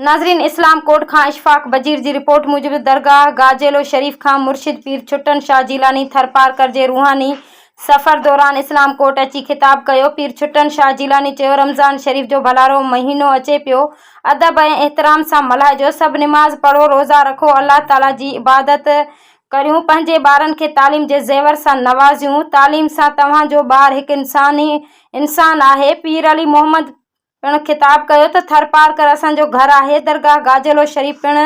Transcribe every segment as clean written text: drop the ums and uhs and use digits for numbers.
ناظرين اسلام ڪوٽ کان اشفاق بجير جي رپورٽ موجب درگاهه گاجيلو شريف کان مرشد پير ڇٽن شاهه جيلاني ٿرپارڪر جي روحاني سفر دوران اسلام ڪوٽ اچي خطاب ڪيو پير ڇٽن شاهه جيلاني چيو رمضان شريف جو ڀلارو مهينو اچي پيو ادب ۽ احترام سان ملهائجو سڀ نماز پڙهو روزا رکو الله تعالي جي عبادت ڪريون پنهنجي ٻارن کي تعليم جي زيور سان نوازيون تعليم سان توهان جو ٻار هڪ انسان آهي پير علي محمد پڻ خطاب ڪيو ته ٿرپارڪر اسان جو گهر آهي، درگاهه گاجيلو شريف پڻ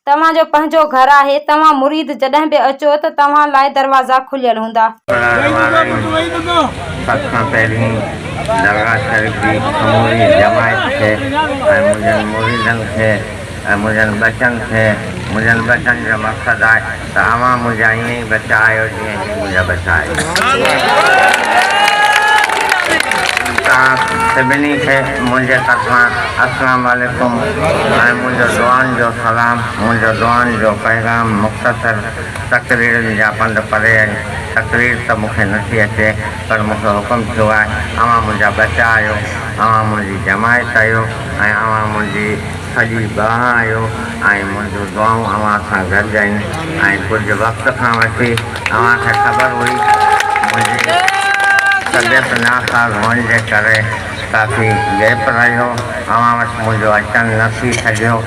توهان جو پنهنجو گهر آهي، توهان مريد جڏهن به اچو ته توهان لاء دروازا کليل هوندا. سڀ کان پهرين درگاهه شريف جي سموري جماعت کي ۽ منهنجن مريدن کي ۽ منهنجن ٻچن کي، منهنجن ٻچن جو مقصد آهي ته اوهان منهنجا ائين ئي ٻچا آهيو جيئن هي منهنجا ٻچا آهن. توهان سڀني کي منهنجي طرفان السلام عليڪم ۽ منهنجو دعائن جو سلام، منهنجو دعائن جو پيغام مختصر تقريرن جا پنڌ پري آهن، تقرير ته مون کي نٿي اچي پر مون کي حڪم ٿيو آهي اوهان منهنجا ٻچا آهيو، اوهان منهنجي جماعت آهيو ۽ اوهان منهنجي سڄي ٻانهن آهيو ۽ منهنجون دعائون اوهان سان گڏ آهن ۽ ڪجهه وقت کان وٺي اوهان کي خبر هئي منهنجي طبيعت ناساز هئڻ جي ڪري ڪافي گيپ رهيو اوهان وٽ منهنجو اچڻ نه ٿي سگهيو.